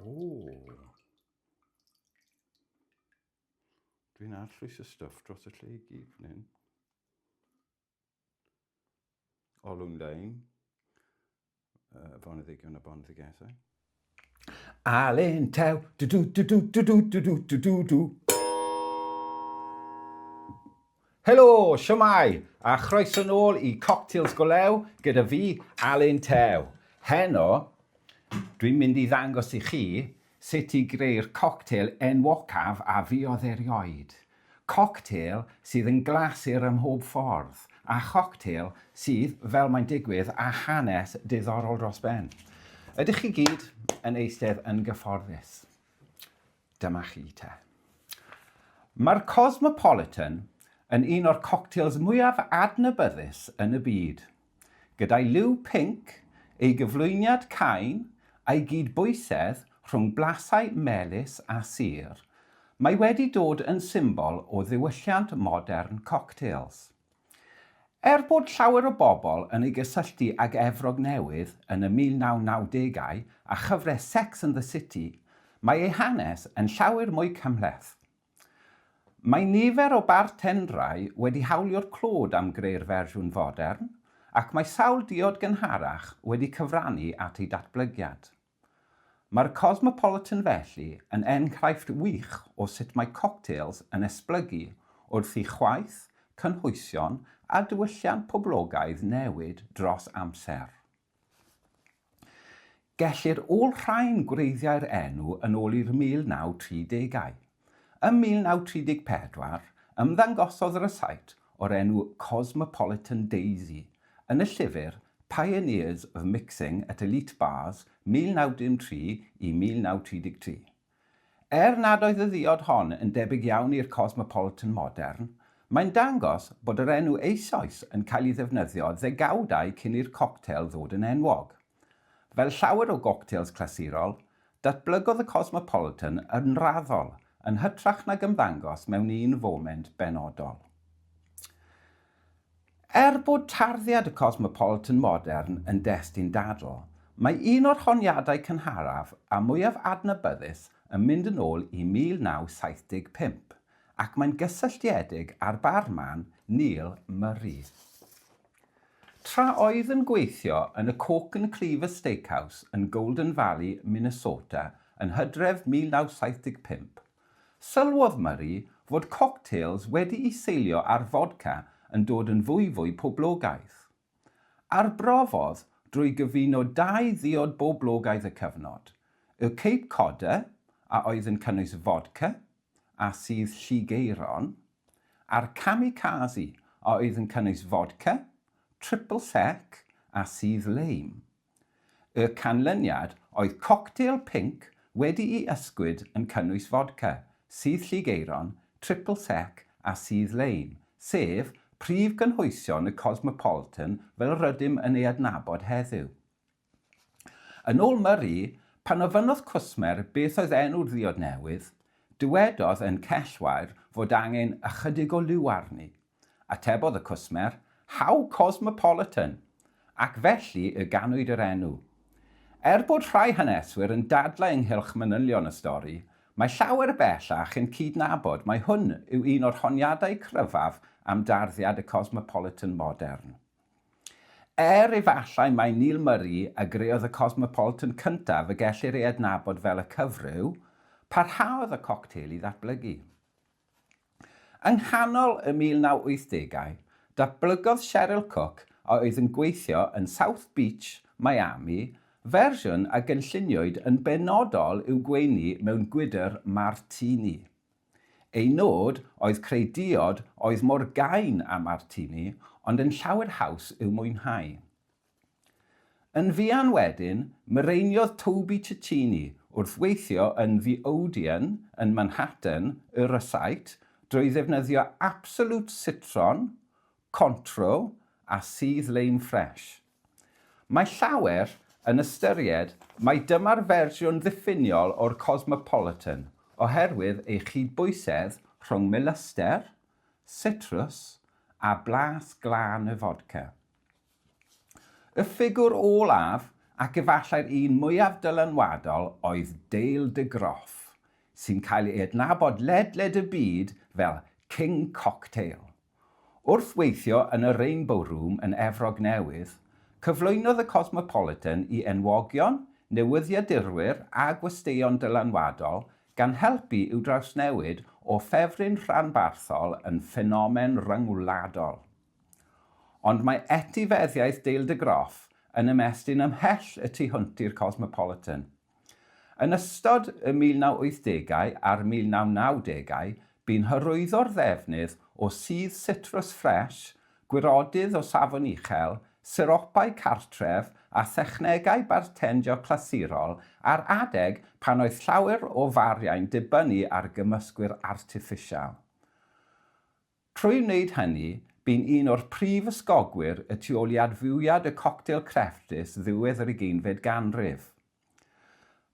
O! Dwi'n arllwys y stwff dros y lle i gyd fan hyn. Olwng Lane, uh, Foneddigion a Boneddigesau. Alun Tew, du du du du du du du du du du du. Helo, siwmai, a chroeso nôl i Cocktails Golew gyda fi, Alun Tew. Heno, dwi'n mynd i ddangos i chi sut i greu'r coctel enwocaf a fuodd erioed. Coctel sydd yn glasur ym mhob ffordd, a choctel sydd, fel mae'n digwydd, â hanes diddorol dros ben. Ydych chi gyd yn eistedd yn gyfforddus? Dyma chi te. Mae'r Cosmopolitan yn un o'r coctels mwyaf adnabyddus yn y byd. Gyda'i liw pinc, ei gyflwyniad cain a'i gydbwysedd rhwng blasau melys a sur, mae wedi dod yn symbol o ddiwylliant modern coctels. Er bod llawer o bobl yn ei gysylltu ag Efrog Newydd yn y 1990au a chyfres Sex and the City, mae ei hanes yn llawer mwy cymhleth. Mae nifer o bartendrau wedi hawlio'r clod am greu'r fersiwn fodern, ac mae sawl diod gynharach wedi cyfrannu at ei datblygiad. Mae'r Cosmopolitan felly yn enghraifft wych o sut mae coctels yn esblygu wrth i chwaeth, cynhwysion a diwylliant poblogaidd newid dros amser. Gellir olrhain gwreiddiau'r enw yn ôl i'r 1930au. Ym 1934, ymddangosodd rysáit o'r enw Cosmopolitan Daisy yn y llyfr Pioneers of Mixing at Elite Bars 1913 i 1933. Er nad oedd y ddiod hon yn debyg iawn i'r Cosmopolitan modern, mae'n dangos bod yr enw eisoes yn cael ei ddefnyddio ddegawdau cyn i'r coctel ddod yn enwog. Fel llawer o goctels clasurol, datblygodd y Cosmopolitan yn raddol, yn hytrach nag ymddangos mewn un foment benodol. Er bod tarddiad y Cosmopolitan modern yn destun dadl, mae un o'r honiadau cynharaf a mwyaf adnabyddus yn mynd yn ôl i 1975, ac mae'n gysylltiedig â'r barman Neil Murray. Tra oedd yn gweithio yn y Cork and Cleaver Steakhouse yn Golden Valley, Minnesota yn Hydref 1975, Sylwodd Murray fod coctels wedi'u seilio ar fodca yn dod yn fwyfwy poblogaidd. Arbrofodd drwy gyfuno dau ddiod boblogaidd y cyfnod, y Cape Codder, a oedd yn cynnwys fodca a sudd lligeiron, a'r Kamikaze, a oedd yn cynnwys fodca, triple sec a sudd leim. Y canlyniad oedd coctel pinc wedi'i ysgwyd yn cynnwys fodca, sudd lligeiron, triple sec a sudd leim, sef prif gynhwysion y Cosmopolitan fel rydym yn ei adnabod heddiw. Yn ôl Murray, pan ofynnodd cwsmer beth oedd enw'r ddiod newydd, dywedodd yn cellwair fod angen ychydig o liw arni. Atebodd y cwsmer, How cosmopolitan! Ac felly y ganwyd yr enw. Er bod rhai haneswyr yn dadlau ynghylch manylion y stori, mae llawer bellach yn cydnabod mai hwn yw un o'r honiadau cryfaf am darddiad y cosmopolitan modern. Er efallai mai Neil Murray a greodd y cosmopolitan cyntaf y gellir ei adnabod fel y cyfryw, parhaodd y cocteil i ddatblygu. Yng nghanol y 1980au, datblygodd Cheryl Cook, a oedd yn gweithio yn South Beach, Miami, fersiwn a gynlluniwyd yn benodol i'w gweini mewn gwydr martini. Ei nod oedd creu diod oedd mor gain â martini, ond yn llawer haws i'w mwynhau. Yn fuan wedyn, mireiniodd Toby Cecchini wrth weithio yn The Odeon yn Manhattan y rysáit drwy ddefnyddio Absolut Citron, Cointreau a sudd leim ffres. Mae llawer yn ystyried mai dyma'r fersiwn ddiffiniol o'r Cosmopolitan oherwydd ei chydbwysedd rhwng melyster, sitrws a blas glân y fodca. Y ffigwr olaf ac efallai'r un mwyaf dylanwadol oedd Dale DeGroff, sy'n cael ei adnabod ledled y byd fel King Cocktail. Wrth weithio yn y Rainbow Room yn Efrog Newydd, cyflwynodd y Cosmopolitan i enwogion, newyddiadurwyr a gwesteion dylanwadol, gan helpu i'w drawsnewid o ffefryn rhanbarthol yn ffenomen ryngwladol. Ond mae etifeddiaeth Dale DeGroff yn ymestyn ymhell y tu hwnt i'r Cosmopolitan. Yn ystod y 1980au a'r 1990au, bu'n hyrwyddo'r ddefnydd o sudd sitrws ffres, gwirodydd o safon uchel, syropau cartref a thechnegau bartendio clasurol ar adeg pan oedd llawer o fariau'n dibynnu ar gymysgwyr artiffisial. Trwy wneud hynny, bu'n un o'r prif ysgogwyr y tu ôl i adfywiad y coctel crefftus ddiwedd yr ugeinfed ganrif.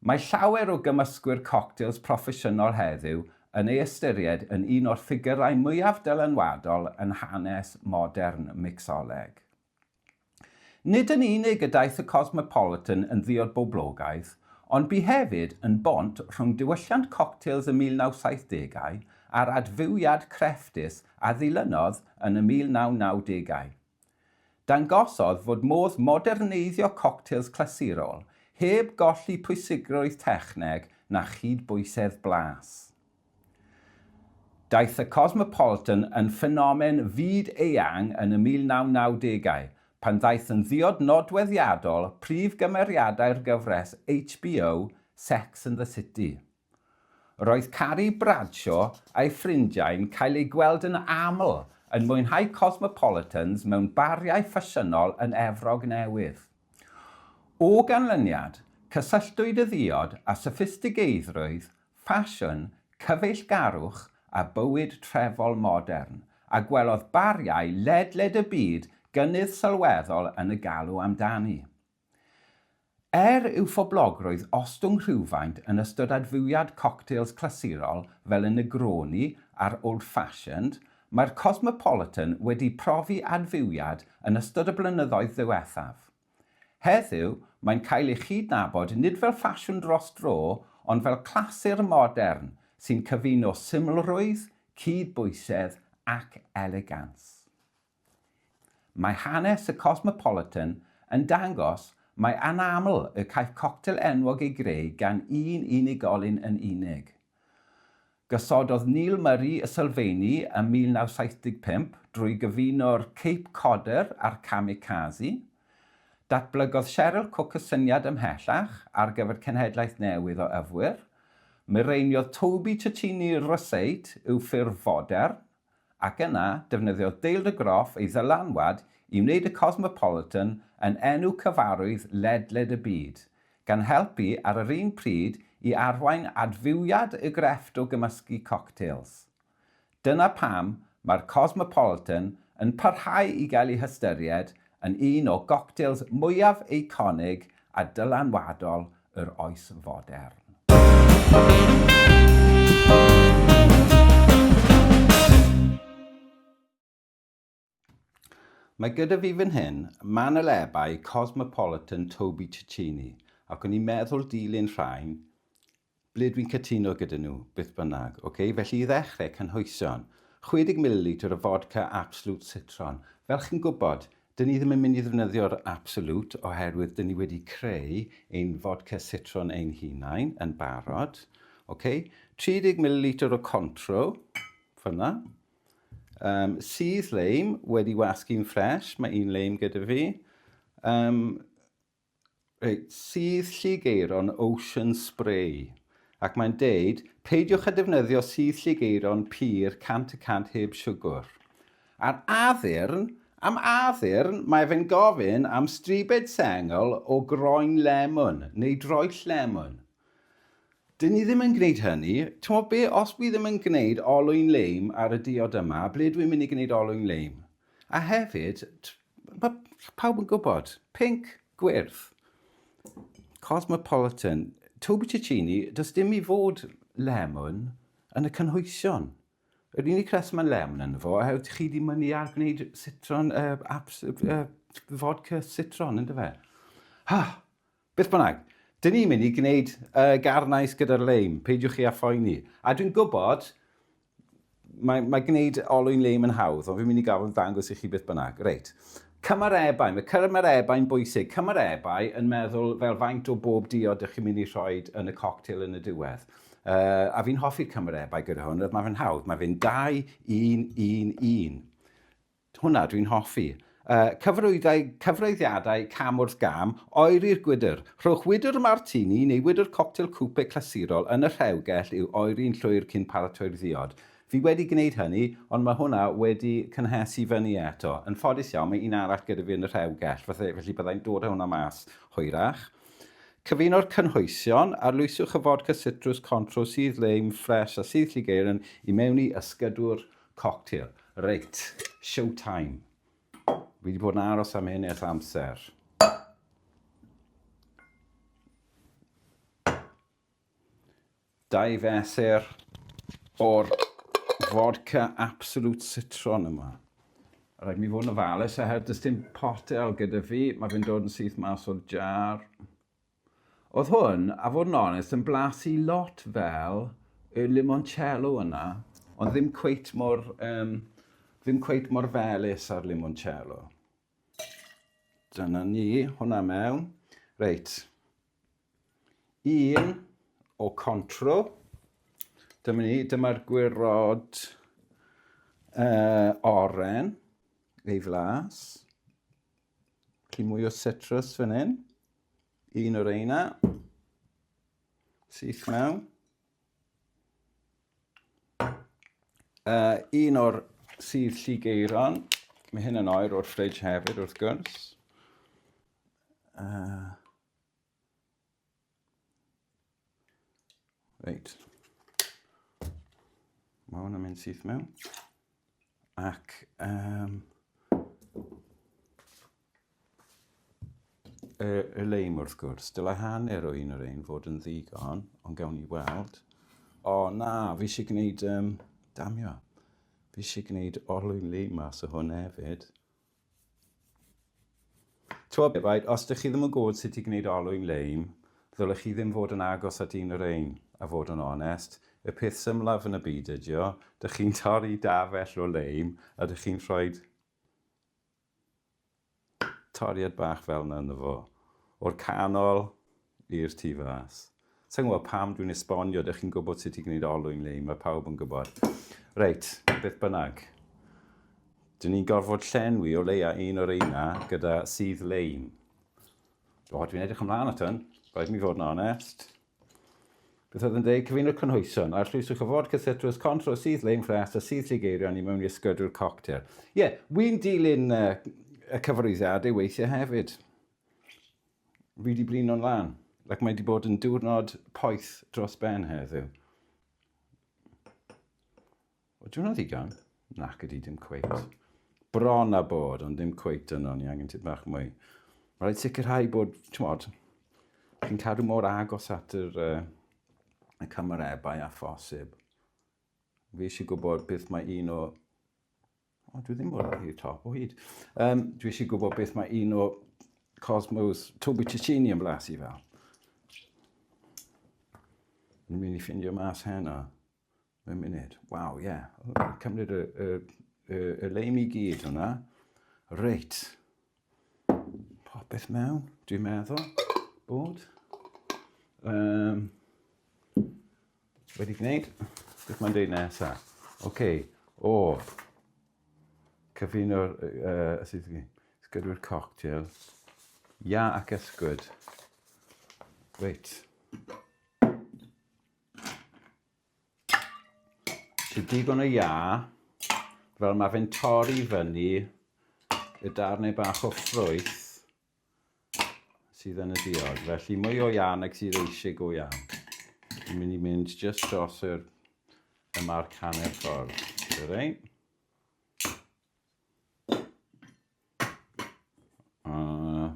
Mae llawer o gymysgwyr coctels proffesiynol heddiw yn ei ystyried yn un o'r ffigyrau mwyaf dylanwadol yn hanes modern micsoleg. Nid yn unig y daeth y Cosmopolitan yn ddiod boblogaidd, ond bu hefyd yn bont rhwng diwylliant coctels y 1970au a'r adfywiad crefftus a ddilynodd yn y 1990au. Dangosodd fod modd moderneiddio coctels clasurol heb golli pwysigrwydd techneg na chydbwysedd blas. Daeth y Cosmopolitan yn ffenomen fyd eang yn y 1990au, pan ddaeth yn ddiod nodweddiadol prif gymeriadau'r gyfres HBO Sex and the City. Roedd Carrie Bradshaw a'i ffrindiau'n cael eu gweld yn aml yn mwynhau Cosmopolitans mewn bariau ffasiynol yn Efrog Newydd. O ganlyniad, cysylltwyd y ddiod â soffistigeiddrwydd ffasiwn, cyfeillgarwch a bywyd trefol modern, a gwelodd bariau ledled y byd gynnydd sylweddol yn y galw amdani. Er i'w phoblogrwydd ostwng rhywfaint yn ystod adfywiad coctels clasurol fel y Negroni a'r Old Fashioned, mae'r Cosmopolitan wedi profi adfywiad yn ystod y blynyddoedd ddiwethaf. Heddiw, mae'n cael ei chydnabod nid fel ffasiwn dros dro, ond fel clasur modern sy'n cyfuno symlrwydd, cyd-bwysedd ac elegans. Mae hanes y Cosmopolitan yn dangos mai anaml y caiff coctel enwog ei greu gan un unigolyn yn unig. Gosododd Neil Murray y sylfeini ym 1975 drwy gyfuno'r Cape Codder a'r Kamikaze. Datblygodd Cheryl Cook y syniad ymhellach ar gyfer cenhedlaeth newydd o yfwyr. Mireiniodd Toby Cecchini ryseit i'w ffurf fodern. Ac yna, defnyddiodd Dale DeGroff ei ddylanwad i wneud y Cosmopolitan yn enw cyfarwydd ledled y byd, gan helpu ar yr un pryd i arwain adfywiad y grefft o gymysgu coctels. Dyna pam mae'r Cosmopolitan yn parhau i gael ei hystyried yn un o goctels mwyaf eiconig a dylanwadol yr oes fodern. Mae gyda fi fan hyn manylebau Cosmopolitan Toby Cecchini ac o'n i'n meddwl dilyn rhain ble dwi'n cytuno gyda nhw, beth bynnag. Ok, felly i ddechrau, cynhwysion. 60 millilitr o fodca Absolut Citron. Fel chi'n gwybod, Dyn ni ddim yn mynd i ddefnyddio'r Absolut oherwydd dyn ni wedi creu ein fodca citron ein hunain yn barod. Ok, 30 millilitr o Cointreau, fyna. Um, sudd leim wedi wasgu'n ffres, mae un leim gyda fi. Um, Reit, sudd lligeiron Ocean Spray. Ac mae'n deud, peidiwch â defnyddio sudd lligeiron pur 100% heb siwgr. A'r addurn, am addurn, mae fe'n gofyn am stribed sengl o groen lemwn, neu droell lemwn. Dyn ni ddim yn gwneud hynny. T'mod be, os dwi ddim yn gwneud olwyn leim ar y diod yma, ble dwi'n mynd i gwneud olwyn leim? A hefyd, mae pawb yn gwybod, pinc, gwyrdd, cosmopolitan, Toby Cecchini, does dim i fod lemwn yn y cynhwysion. Yr unig rheswm mae lemon ynddo fo, oherwydd chi wedi mynnu ar gwneud citron, uh, abs, uh, vodka citron, ynddo fe? Ha! Beth bynnag, dyn ni'n mynd i gwneud uh, garnais gyda'r leim, peidiwch chi â phoeni. A dwi'n gwybod, mae, mae gwneud olwyn leim yn hawdd, ond fi'n mynd i gael yn dangos i chi beth bynnag. Reit. Cymarebau. Mae cymarebau'n bwysig. Cymarebau yn meddwl fel faint o bob diod ydych chi'n mynd i rhoi yn y cocktail yn y diwedd. Uh, a fi'n hoffi'r cymarebau gyda hwn, mae fe'n hawdd. Mae fe'n 2, 1, 1, 1. Hwnna dwi'n hoffi. Uh, cyfrwydau, cyfreithiadau cam wrth gam, oeri'r gwydr. Rhowch wydr martini neu wydr coctel coupe clasurol yn y rhewgell i'w oeri'n llwyr cyn paratoi'r ddiod. Fi wedi gwneud hynny, ond mae hwnna wedi cynhesu fyny eto. Yn ffodus iawn, mae un arall gyda fi yn y rhewgell, felly byddai'n dod â hwnna mas hwyrach. Cyfuno'r cynhwysion, arlwyswch y fodca sitrws, contro, sudd leim, ffres a sudd llugeirian i mewn i ysgydwr Cocktail. Reit, show time. Fi wedi bod yn aros am hyn ers amser. Dau fesur o'r vodka Absolute Citron yma. Rhaid mi fod yn ofalus oherwydd does dim potel gyda fi. Mae fe'n dod yn syth mas o'r jar. Oedd hwn, a fod yn onest, yn blasu lot fel y limoncello yna, ond ddim cweit mor, um, ddim cweit mor felys â'r limoncello. Dyna ni, hwnna mewn. Reit. Un o Contro. Dyma ni, dyma'r gwirod uh, oren, ei flas. Felly mwy o citrus fan hyn. Un o'r reina. Syth mewn. Uh, un o'r sydd lligeiron. Mae hyn yn oer o'r ffridge hefyd, wrth gwrs. Uh, reit. Mae hwn yn mynd syth mewn. Ac um, y, y leim wrth gwrs. Dylai hanner o un o'r ein fod yn ddigon, ond gawn ni weld. O na, fi eisiau gwneud, um, damio, fi eisiau gwneud olwyn leim mas o hwn hefyd. T'wod be, right, os dych chi ddim yn gwybod sut i gwneud olwyn leim, ddylech chi ddim fod yn agos at un o'r ein, a fod yn onest. Y peth symlaf yn y byd ydi o, dych chi'n torri dafell o leim a dych chi'n rhoi toriad bach fel 'na ynddo fo. O'r canol i'r tu fas. Sa i'n gwybod pam dwi'n esbonio, dych chi'n gwybod sut i gwneud olwyn leim, mae pawb yn gwybod. Reit, beth bynnag. Dyn ni'n gorfod llenwi o leia un o'r reina gyda sudd leim. O, dwi'n edrych ymlaen at hwn, rhaid mi fod yn onest. Beth oedd yn dweud? Cyfuno'r cynhwysion, arllwyswch y fodca citrus, contro, sudd leim ffres a sudd llugeirion i mewn i ysgydw'r coctel. Ie, yeah, wy'n dilyn uh, y cyfarwyddiadau weithiau hefyd. Fi wedi blino'n lan. Ac mae wedi bod yn diwrnod poeth dros ben heddiw. Ydy hwnna'n ddigon? Nac ydy, dim cweit. Bron a bod, ond dim cweit yno, ni angen tipyn bach mwy. Mae rhaid sicrhau bod, ti'mod, chi'n cadw mor agos at yr, uh, y cymarebau a phosib. Fi eisiau gwybod beth mae un o... O, dwi ddim bod i'r top o hyd. Um, dwi eisiau gwybod beth mae un o Cosmos Toby Ticini yn blasu fel. Ni'n mynd i ffindio mas heno. Mewn munud. Waw, ie. Yeah. Cymryd y, y, y, y leim i gyd hwnna. Reit. Popeth mewn, dwi'n meddwl. Bod. Um, wedi gwneud. Beth mae'n dweud nesaf? Oce. Okay. O. Cyfuno'r... Uh, Ysgydwyr cocktail. Ia ac ysgwyd. Reit. Ti digon o iâ, fel mae fe'n torri fyny y darnau bach o ffrwyth sydd yn y diod. Felly mwy o iâ nag sydd eisiau go iawn. Dwi'n mynd i mynd just dros yr, y marc hanner ffordd. Reit? Uh,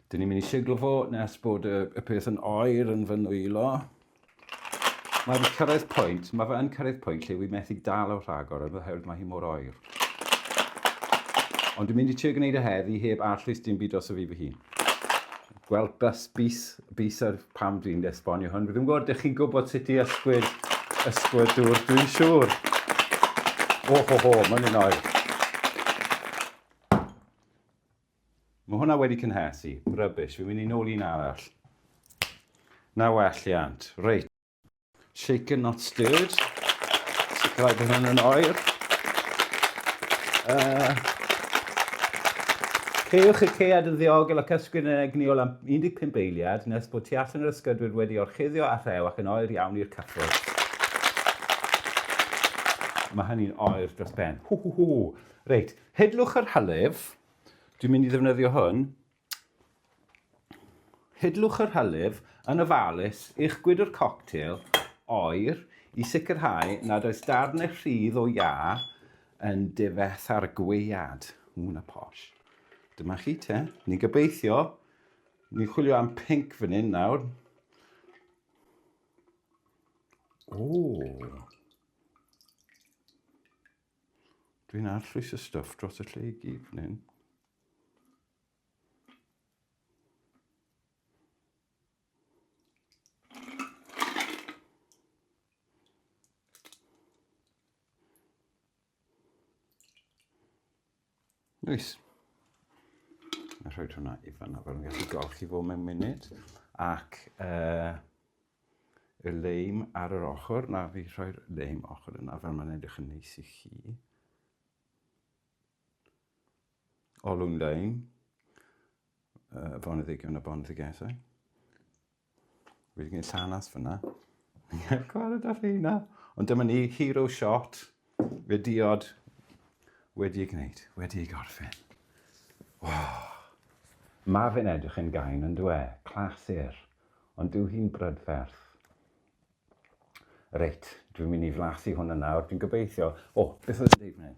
Dyn ni'n mynd i siglo fo nes bod y, y peth yn oer yn fy nwylo. Mae fe'n cyrraedd pwynt, mae fe yn cyrraedd pwynt lle wi methu dal o rhagor oherwydd mae hi mor oer. Ond dwi'n mynd i trio gwneud y heddi heb arllwys dim byd dros y fi fy hun. Gweld bys, bys, bys ar pam dwi'n esbonio hwn. Fi ddim yn gwybod, ydych chi'n gwybod sut i ysgwyd, ysgwyd dŵr, dwi'n siŵr. O, ho, ho, mae'n un oer. Mae hwnna wedi cynhesu. Rubbish, fi'n mynd i nôl un arall. Na welliant. Reit. Shaken not stirred. Sicrhau bod hwn yn oer. Caewch y caead yn ddiogel ac ysgwyd yn egnïol am 15 eiliad nes bod tu allan yr ysgydwyr wedi orchuddio â rhew ac yn oer iawn i'r cyffwrdd. Mae hynny'n oer dros ben. Hw hw hw. Reit, hidlwch yr hylif. Dwi'n mynd i ddefnyddio hwn. Hidlwch yr hylif yn ofalus i'ch gwydr coctel oer i sicrhau nad oes darnau rhydd o iâ yn difetha'r gwead. Ww, na posh. Dyma chi te. Ni'n gobeithio. Ni'n chwilio am pinc fan hyn nawr. O. Dwi'n arllwys y stwff dros y lle i gyd fan hyn. Nice. A rhoi hwnna i fanna fel yn gallu golchi fo mewn munud. Ac uh, y leim ar yr ochr. Na, fi rhoi'r leim ochr yna fel mae'n edrych yn neis i chi. Olwyn Lane, uh, Foneddigion a Boneddigesau. Fi wedi gwneud llanas fyna. Ni'n cael gwared ar rheina. Ond dyma ni, hero shot, fe diod wedi ei gwneud, wedi ei gorffen. Wow. Mae fe'n edrych yn gain yn dwe, clasur, ond dyw hi'n brydferth. Reit, dwi'n mynd i flasu hwnna nawr. Dwi'n gobeithio... O, beth oedd yn dweud fan hyn?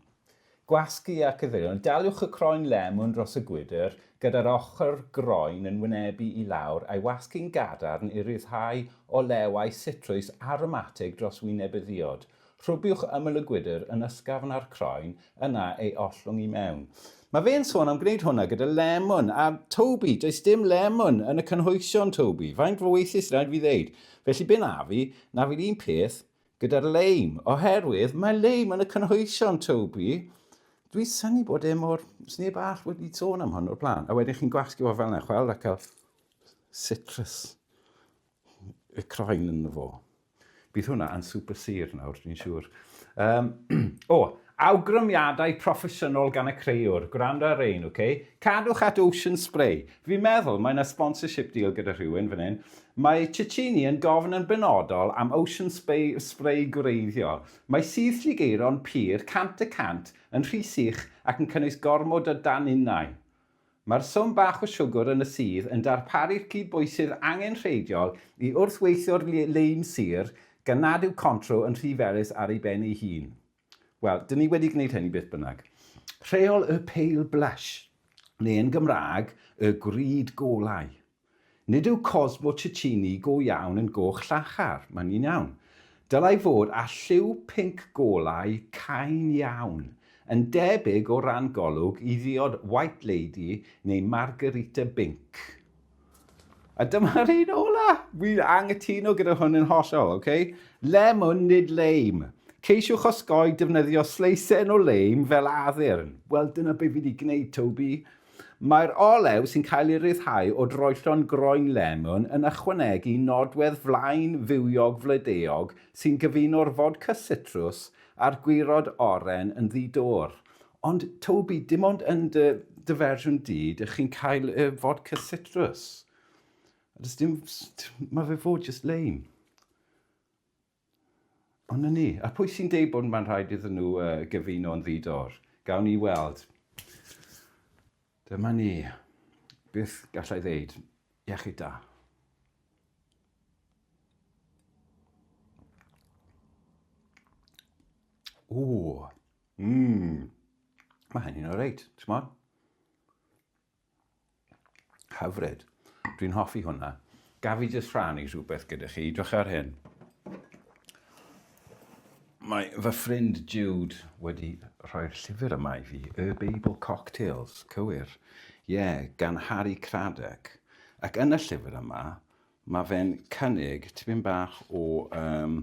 Gwasgu ac cyfeirion. Daliwch y croen lemwn dros y gwydr, gyda'r ochr groen yn wynebu i lawr, a'i wasgu'n gadarn i ryddhau olewau sitrws aromatig dros wyneb y ddiod. Rhwbiwch ymyl y gwydr yn ysgafn â'r croen, yna ei ollwng i mewn. Mae fe'n sôn am gwneud hwnna gyda lemwn, a Toby, does dim lemwn yn y cynhwysion, Toby. Faint fo weithiau sy'n rhaid fi ddeud? Felly be na fi, na fi'r un peth gyda'r leim, oherwydd mae leim yn y cynhwysion, Toby. Dwi'n synnu bod e mor... Sneb arall wedi sôn am hwn o'r blaen. A wedyn chi'n gwasgu fo fel yna, chweld, a cael citrus y croen ynddo fo. Bydd hwnna yn super sur nawr, dwi'n siŵr. Um, o, awgrymiadau proffesiynol gan y creuwr. Gwrando ar ein, oce? Okay? Cadwch at Ocean Spray. Fi'n meddwl mae yna sponsorship deal gyda rhywun fan hyn. Mae Cecchini yn gofyn yn benodol am Ocean Spray, spray gwreiddiol. Mae sudd lligeiron pur 100% yn rhy sych ac yn cynnwys gormod o daninau. Mae'r swm bach o siwgr yn y sudd yn darparu'r cydbwysedd angenrheidiol i wrthweithio'r leim sur gan nad yw Contro yn rhy felys ar ei ben ei hun. Wel, dyn ni wedi gwneud hynny beth bynnag. Rheol y pale blush, neu yn Gymraeg, y gwrid golau. Nid yw Cosmo Cecchini go iawn yn goch llachar, mae'n un iawn. Dylai fod â lliw pinc golau cain iawn, yn debyg o ran golwg i ddiod White Lady neu Margarita Binc. A dyma'r un ola! Wi'n anghytuno gyda hwn yn hollol, ok? Lemwn nid leim. Ceisiwch osgoi defnyddio sleisen o leim fel addurn. Wel, dyna be fi wedi gwneud, Toby. Mae'r olew sy'n cael ei ryddhau o droellon groen lemwn yn ychwanegu nodwedd flaen fywiog flodeuog sy'n gyfuno'r fodca sitrws a'r gwirod oren yn ddi-dor. Ond, Toby, dim ond yn dy, dy fersiwn di, dych chi'n cael y fodca sitrws. A does dim... Mae fe fod just leim. Ond 'na ni. A pwy sy'n deud bod mae'n rhaid iddyn nhw uh, gyfuno yn ddi-dor? Gawn ni weld. Dyma ni. Beth gallai ddeud? Iechyd da. Ww. Mmm. Mae hynny'n oreit, ti'n Hyfryd. Dwi'n hoffi hwnna. Gaf fi jyst rhannu rhywbeth gyda chi? Drych ar hyn. Mae fy ffrind Jude wedi rhoi'r llyfr yma i fi, Y Beibl Cocktails, cywir. Ie, yeah, gan Harry Craddock. Ac yn y llyfr yma, mae fe'n cynnig tipyn bach o, um,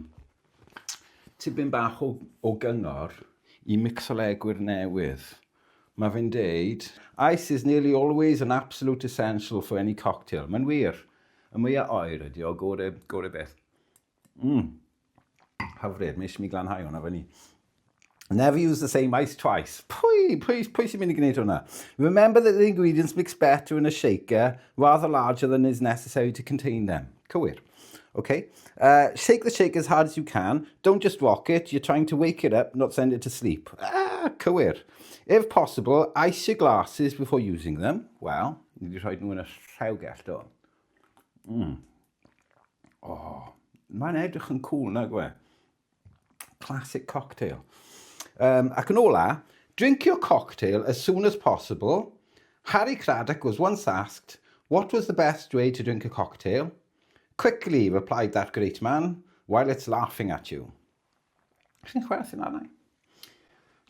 tipyn bach o, o gyngor i mixolegwyr newydd. Mae fe'n deud, Ice is nearly always an absolute essential for any cocktail. Mae'n wir. Y mwyaf oer ydi o, gore, gore beth. Mm. Hyfryd, mae eisiau mi glanhau hwnna fyny. Never use the same ice twice. Pwy, pwy, pwy sy'n mynd i gwneud hwnna? Remember that the ingredients mix better in a shaker rather larger than is necessary to contain them. Cywir. Okay. Uh, shake the shaker as hard as you can. Don't just rock it. You're trying to wake it up, not send it to sleep. Ah, cywir. If possible, ice your glasses before using them. Well, ni wedi rhoi nhw yn y rhewgell, do. Mm. Oh, mae'n edrych yn cool, nag we? Classic cocktail. Um, ac yn ola, drink your cocktail as soon as possible. Harry Craddock was once asked, what was the best way to drink a cocktail? Quickly, replied that great man, while it's laughing at you. Chi'n chwerthin arna i?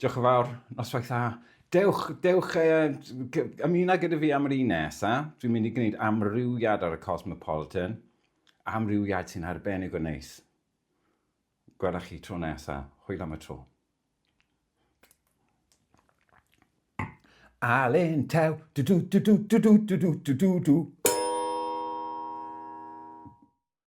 Diolch yn fawr, noswaith dda. Dewch, dewch, uh, ymuna gyda fi am yr un nesa. Dwi'n mynd i gwneud amrywiad ar y Cosmopolitan. Amrywiad sy'n arbennig o neis. Gwelwch chi tro nesa. Hwyl am y tro. Alun Tew, du du du du du du du du du du.